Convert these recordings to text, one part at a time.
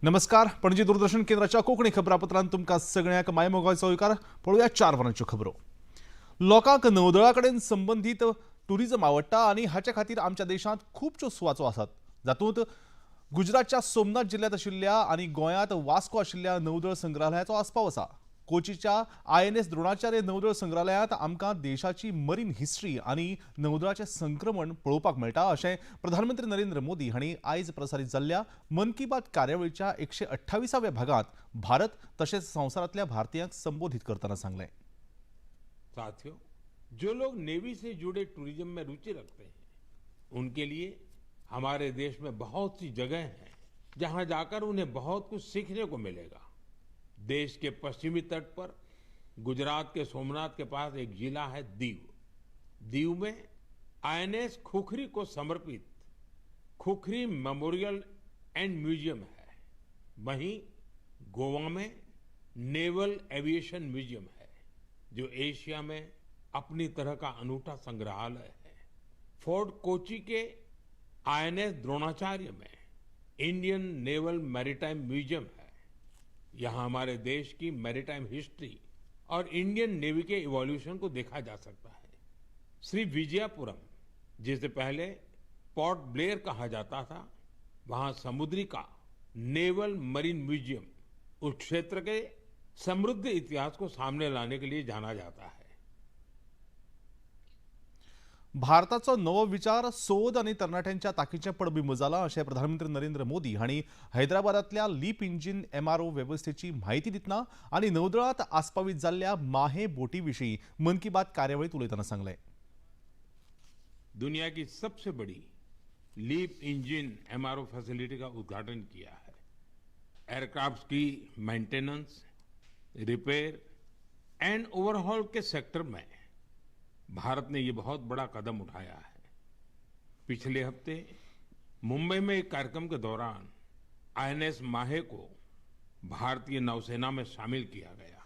नमस्कार. पणजी दूरदर्शन केंद्राच्या कोंकणी खबरापत्रांत तुमकां सगळ्यांक मायमोगाचो येवकार. पळोवया 4 वरांच्यो खबरो. लोकांक नौदळा कडेन संबंदीत टुरिजम आवडटा आनी हाचे खातीर आमच्या देशांत खुबश्यो सुवातो आसात, जातूंत गुजरातच्या सोमनाथ जिल्ल्यांत आशिल्ल्या आनी गोंयांत वास्को आशिल्ल्या नौदळ संग्रहालयाचो आस्पाव आसा. कोचीच्या आयएनएस द्रोणाचार्य नौदळ संग्रहालयांत आमकां देशाची मरीन हिस्ट्री आनी नौदळाचें संक्रमण पळोवपाक मेळटा, अशें प्रधानमंत्री नरेंद्र मोदी हांणी आयज प्रसारीत जाल्ल्या मन की बात कार्यावळीच्या 128व्या भागांत भारत तशेंच संवसारांतल्या भारतीयांक संबोधीत करतना सांगलें. साथियों, जो लोग नेवी से जुड़े टूरिज्म में रुचि रखते हैं, उनके लिए हमारे देश में बहुत सी जगह हैं, जहां जाकर उन्हें बहुत कुछ सीखने को मिलेगा। देश के पश्चिमी तट पर गुजरात के सोमनाथ के पास एक जिला है दीव। दीव में आईएनएस खुखरी को समर्पित खुखरी मेमोरियल एंड म्यूजियम है। वहीं गोवा में नेवल एविएशन म्यूजियम है, जो एशिया में अपनी तरह का अनूठा संग्रहालय है। फोर्ट कोची के आईएनएस द्रोणाचार्य में इंडियन नेवल मैरीटाइम म्यूजियम है। यहाँ हमारे देश की मैरीटाइम हिस्ट्री और इंडियन नेवी के इवोल्यूशन को देखा जा सकता है। श्री विजयापुरम, जिसे पहले पोर्ट ब्लेयर कहा जाता था, वहां समुद्री का नेवल मरीन म्यूजियम उस क्षेत्र के समृद्ध इतिहास को सामने लाने के लिए जाना जाता है। भारताचो नवो विचार, सोद आनी तरणाट्यांच्या ताकीचें पडबिंब जालां, अशें प्रधानमंत्री नरेंद्र मोदी हांणी हैदराबादांतल्या लीप इंजीन एमआरओ वेवस्थेची म्हायती दितना आनी नौदळांत आस्पावीत जाल्ल्या माहे बोटी विशीं मन की बात कार्यावळींत उलयतना सांगलें. दुनिया की सबसे बड़ी लीप इंजिन एमआरओ फैसिलिटी का उद्घाटन किया है। एयरक्राफ्ट की maintenance, repair and overhaul K sector में भारत ने ये बहुत बड़ा कदम उठाया है। पिछले हफ्ते मुंबई में एक कार्यक्रम के दौरान आईएनएस माहे को भारतीय नौसेना में शामिल किया गया।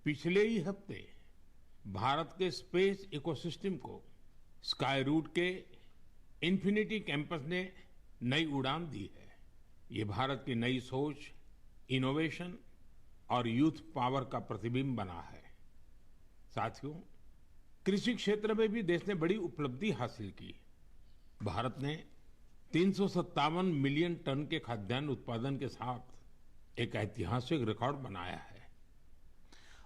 पिछले ही हफ्ते भारत के स्पेस इकोसिस्टम को स्काई रूट के इन्फिनिटी कैंपस ने नई उड़ान दी है। ये भारत की नई सोच, इनोवेशन और यूथ पावर का प्रतिबिंब बना है। साथियों, कृषि क्षेत्र में भी देश ने बड़ी उपलब्धि हासिल की। भारत ने 3 मिलियन टन के खाद्यान्न उत्पादन के साथ एक ऐतिहासिक रिकॉर्ड बनाया है।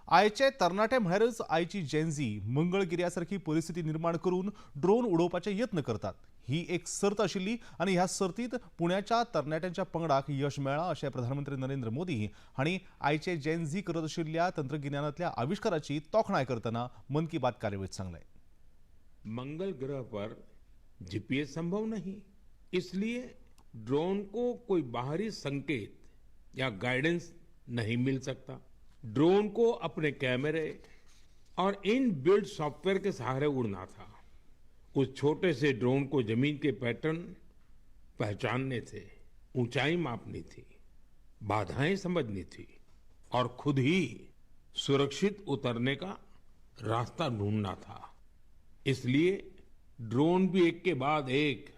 आयचे तरणाटे म्हळ्यारच आयची जेनझी मंगळगिऱ्या सारखी परिस्थिती निर्माण करून ड्रोन उडोवपाचे यत्न करतात. ही एक सर्त आशिल्ली आनी ह्या सर्तीत पुण्याच्या तरणाट्यांच्या पंगडाक यश मेळ्ळां, अशें प्रधानमंत्री नरेंद्र मोदी हांणी आयचे जेनझी करत आशिल्ल्या तंत्रगिन्यानांतल्या आविश्काराची तोखणाय करतना मन की बात कार्यावळीत सांगलें. मंगल ग्रह पर जीपीएस संभव नहीं, इसलिए ड्रोन को कोई बाहरी संकेत या गाइडेंस नहीं मिल सकता। ड्रोन को अपने कैमरे और इन बिल्ट सॉफ्टवेयर के सहारे उड़ना था। उस छोटे से ड्रोन को जमीन के पैटर्न पहचानने थे, ऊंचाई मापनी थी, बाधाएं समझनी थी और खुद ही सुरक्षित उतरने का रास्ता ढूंढना था। इसलिए ड्रोन भी एक के बाद एक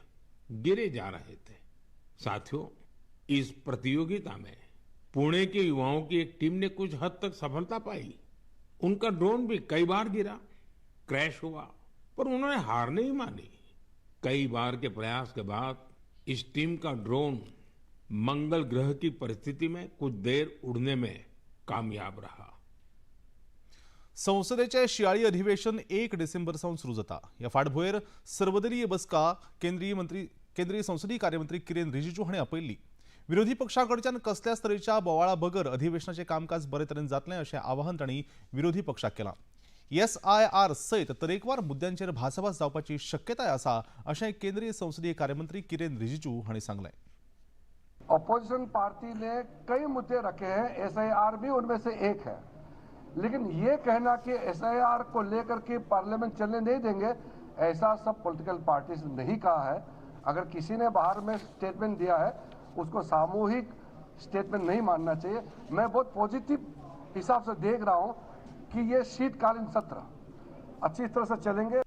गिरे जा रहे थे। साथियों, इस प्रतियोगिता में पुणे के युवाओं की एक टीम ने कुछ हद तक सफलता पाई। उनका ड्रोन भी कई बार गिरा, क्रैश हुआ, पर उन्होंने हार नहीं मानी। कई बार के प्रयास के बाद इस टीम का ड्रोन मंगल ग्रह की परिस्थिति में कुछ देर उड़ने में कामयाब रहा। संसदेचे शियाळी अधिवेशन 1 डिसेंबर सावन सुरू जाता. ह्या फाटभुंयेर सर्वदलीय बसका केंद्रीय संसदीय कार्यमंत्री किरेन रिजिजू हांणी आपयल्ली. विरोधी पक्षां कडच्यान कसल्याच तरेच्या बोवाळा बगर अधिवेशनाचें कामकाज बरे तरेन जातलें, अशें आवाहन तांणी विरोधी पक्षाक केलां. एसआयआर सयत तरेकवार मुद्द्यांचेर भासाभास जावपाची शक्यताय आसा, अशें केंद्रीय संसदीय कार्यमंत्री किरेन रिजिजू हांणी सांगलें. अपोजिशन पार्टी ने कई मुद्दे रखे हैं, एसआईआर भी उनमें से एक है। लेकिन ये कहना कि एसआईआर को लेकर के पार्लियामेंट चलने नहीं देंगे, ऐसा सब पॉलिटिकल पार्टीज नहीं कहा है। अगर किसी ने बाहर में स्टेटमेंट दिया है, उसको सामूहिक स्टेटमेंट नहीं मानना चाहिए। मैं बहुत पॉजिटिव हिसाब से देख रहा हूं कि ये शीतकालीन सत्र अच्छी तरह से चलेंगे।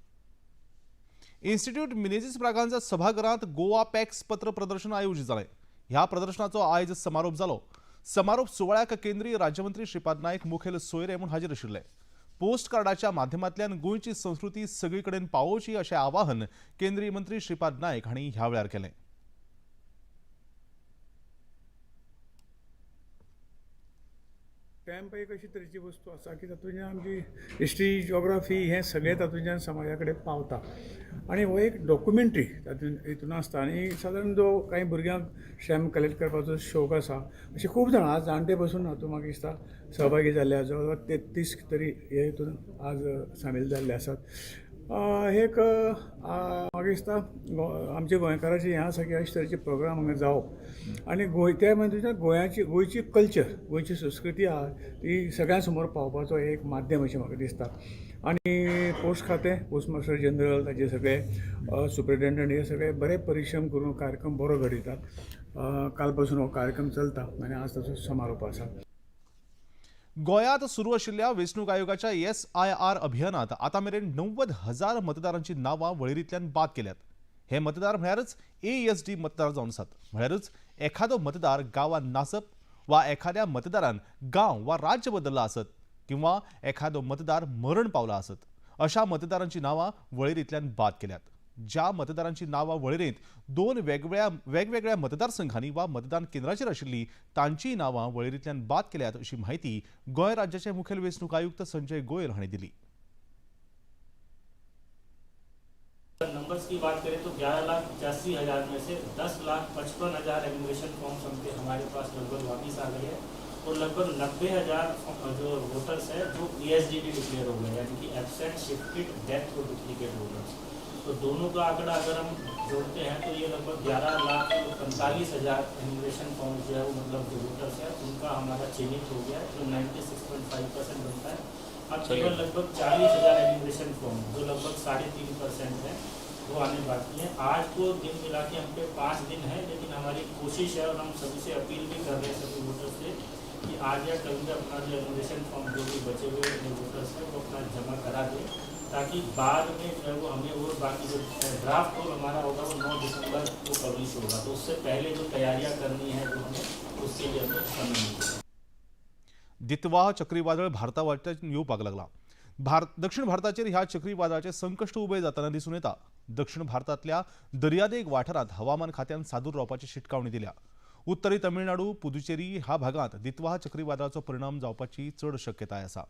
इन्स्टिट्यूट मिनेझिस ब्रागांझा सभाघरांत गोवा पॅक्स पत्र प्रदर्शन आयोजित जालें. ह्या प्रदर्शनाचो आयज समारोप जालो. समारोप सुवाळ्याक केंद्रीय राज्यमंत्री श्रीपाद नायक मुखेल सोयरे म्हूण हाजीर आशिल्ले. पोस्ट कार्डाच्या माध्यमांतल्यान गोंयची संस्कृती सगळे कडेन पावोवची अशें आवाहन केंद्रीय मंत्री श्रीपाद नायक हांणी ह्या वेळार केलें. स्टॅम्प एक अशी तरेची वस्तू आसा की तातूंतल्यान आमची हिस्ट्री, जियोग्राफी हें सगळें तातूंतल्यान समाजा कडेन पावता आनी हो एक डॉक्युमेंट्री तातूंत हितून आसता. आनी सादारण जो कांय भुरग्यांक स्टॅम्प कलेक्ट करपाचो शौक आसा अशे खूब जाणां आज जाणटे बसून हातूंत म्हाका दिसता सहभागी जाल्ले आसा. जवळ जवळ 33 तरी हे हितून आज सामील जाल्ले आसात. हे एक म्हाका दिसता आमच्या गोंयकाराचें हें आसा की अशे तरेचे प्रोग्राम हांगा जावप आनी गोंय ते म्हणजे गोंयाची गोंयची कल्चर, गोंयची संस्कृती आहा ती सगळ्यां समोर पावपाचो एक माध्यम अशें म्हाका दिसता. आनी पोस्ट खातें, पोस्ट मास्टर जनरल, ताचे सगळे सुपरिटेंडंट हे सगळे बरे परिश्रम करून कार्यक्रम बरो घडयतात. काल पासून हो कार्यक्रम चलता आनी आज ताचो समारोप आसा. गोंयांत सुरू आशिल्ल्या वेंचणूक आयोगाच्या SIR अभियानात आतां मेरेन 90,000 मतदारांची नांवां वळेरींतल्यान बाद केल्यात. हे मतदार म्हळ्यारच ASD मतदार जावन आसात. म्हळ्यारच एखादो मतदार गांवांत नासप वा एखाद्या मतदारान गांव वा राज्य बदल्ला आसत किंवा एखादो मतदार मरण पावला आसत अशा मतदारांची नांवां वळेरींतल्यान बाद केल्यात. ज्या मतदारांची नांवां वळेरेंत दोन वेगवेगळ्या मतदारसंघांनी वा मतदान केंद्राचेर आशिल्ली तांची नांवां वळेरींतल्यान बाद केल्यात अशी म्हायती गोंय राज्याचे मुखेल वेंचणूक आयुक्त संजय गोयल हांणी दिली. नंबर्स की बात करें तो 11,85,000 में से 10,55,000 एनुमरेशन फॉर्म्स हमके हमारे पास लगभग वापस आ गए हैं और लगभग 90,000 जो वोटर्स है जो ESDD declare हो गए, यानी कि एबसेंट, शिफ्टेड, डेथ और डुप्लीकेट वोटर्स. तो दोनों का आंकड़ा अगर हम जोड़ते हैं तो ये लगभग 11,45,000 एनुमरेशन फॉर्म जो है वो मतलब जो वोटर्स है उनका हमारा चिन्हित हो गया है, जो 96.5% बनता है. अब केवल लगभग 40,000 एनुमरेशन फॉर्म जो लगभग 3.5% है वो आने बाकी हैं. आज को दिन मिला के हम पे 5 दिन है, लेकिन हमारी कोशिश है और हम सभी से अपील भी कर रहे हैं सभी वोटर्स से कि आज या कल में अपना जो एनुमरेशन फॉर्म जो भी बचे हुए वोटर्स हैं वो अपना जमा करा दें, ताकि बाद में जो है वो हमें और बाकी जो ड्राफ्ट रोल हमारा होगा वो 9 दिसंबर को पब्लिश होगा, तो उससे पहले जो तैयारियां करनी है वो हमें उसके लिए हमें समय मिलेगा. दितवाह चक्रीवादळ भारता वाटेन येवपाक लागला. दक्षिण भारताचेर ह्या चक्रीवादळाचें संकश्ट उबें जातना दिसून येता. दक्षिण भारतांतल्या दर्यादेग वाठारांत हवामान खात्यान सादूर रावपाची शिटकावणी दिल्या. उत्तरी तमिळनाडू, पुदुचेरी ह्या भागांत दितवाह चक्रीवादळाचो परिणाम जावपाची चड शक्यताय आसा.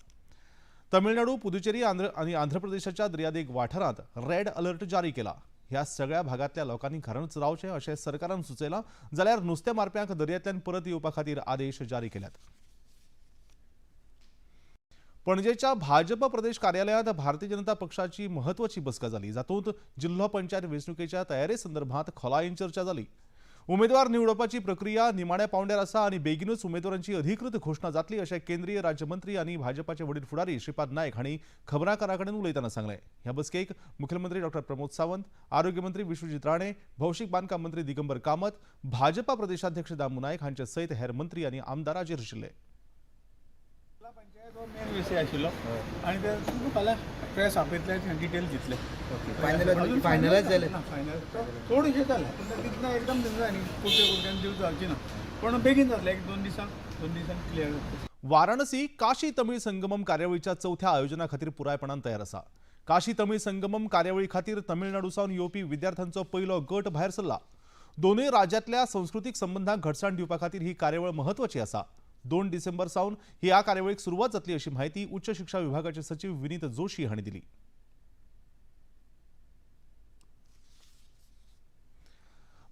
तमिळनाडू, पुदुचेरी आनी आंध्र प्रदेशाच्या दर्यादेग वाठारांत रेड अलर्ट जारी केला. ह्या सगळ्या भागांतल्या लोकांनी घरांत रावचें अशें सरकारान सुचयलां, जाल्यार नुस्तें मारप्यांक दर्यांतल्यान परत येवपा खातीर आदेश जारी केल्यात. पणजेच्या भाजप प्रदेश कार्यालयांत भारतीय जनता पक्षाची महत्वाची बसका जाली, जातूंत जिल्हो पंचायत वेंचणुकेच्या तयारे संदर्भात खोलायेन चर्चा जाली. उमेदवार निवडपाची प्रक्रिया निमाण्या पावंड्यार आसा आनी बेगीनूच उमेदवारांची अधिकृत घोशणा जातली अशें केंद्रीय राज्यमंत्री आनी भाजपाचे वडील फुडारी श्रीपाद नायक हांणी खबराकारां कडेन उलयतना सांगलें. ह्या बसकेक मुख्यमंत्री डॉ प्रमोद सावंत, आरोग्य मंत्री विश्वजीत राणे, भौशीक बांदकाम मंत्री दिगंबर कामत, भाजपा प्रदेशाध्यक्ष दामू नायक हांचे सयत हेर मंत्री आनी आमदार हाजीर आशिल्ले. पंचायत हो मेन विशय आशिल्लो आनी ते फाल्यां प्रेस आपयतले, डिटेल दितले. फायनलायज जालें ना, फायनल चडशें जालें, पूण तितलें एकदम जाय न्ही, कुडक्या कुडक्यान दिवं जावची ना, पूण बेगीन जातलें, एक दोन दिसां क्लियर जातलें. वाराणसी काशी तमिळ संगमम कार्यावळीच्या चवथ्या आयोजना खातीर पुरायपणान तयार आसा. काशी तमिळ संगमम कार्यावळी खातीर तमिळनाडू सावन येवपी विद्यार्थ्यांचो पयलो गट भायर सरला. दोनूय राज्यांतल्या संस्कृतीक संबंधांक घटसाण दिवपा खातीर ही कार्यावळ म्हत्वाची आसा. 2 डिसेंबर सावन ह्या कार्यावळीक सुरवात जातली अशी माहिती उच्च शिक्षा विभागाचे सचिव विनीत जोशी हांणी दिली.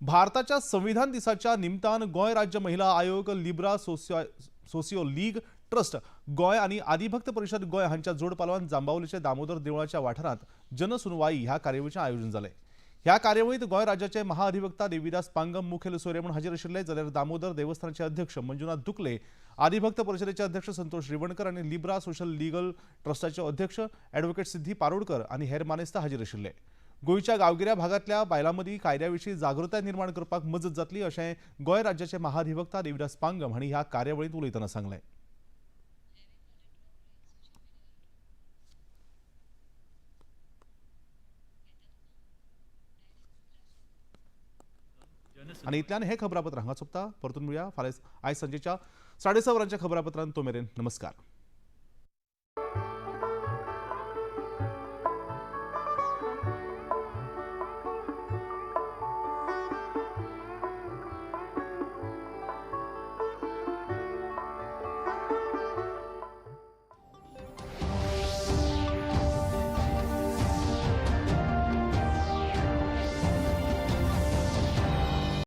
भारताच्या संविधान दिसाच्या निमतान गोंय राज्य महिला आयोग, Libra socio league trust Goa आनी आदिभक्त परिषद गोंय हांच्या जोडपालवान जांबावलीच्या दामोदर देवळाच्या वाठारांत जनसुनवाई ह्या कार्यावळीचें आयोजन जालें. ह्या कार्यावळीत गोंय राज्याचे महाअधिवक्ता देवीदास पांगम मुखेल सोयरे म्हूण हाजीर आशिल्ले, जाल्यार दामोदर देवस्थानाचे अध्यक्ष मंजुनाथ दुकले, आदिभक्त परिषदेचे अध्यक्ष संतोष रिवणकर आनी लिब्रा सोशल लीगल ट्रस्टाचे अध्यक्ष ॲडव्होकेट सिद्धी पारोडकर आनी हेर मानेस्त हाजीर आशिल्ले. गोंयच्या गांवगिऱ्या भागांतल्या बायलां मदीं कायद्या विशीं जागृताय निर्माण करपाक मजत जातली अशें गोंय राज्याचे महाधिवक्ता देवीदास पांगम हांणी ह्या कार्यावळींत उलयतना सांगलें. आनी इतल्यान हें खबरापत्र हांगा सोंपता. परतून मेळया फाल्यां आयज सांजेच्या 6:30 वरांच्या खबरापत्रांत. तो मेरेन नमस्कार.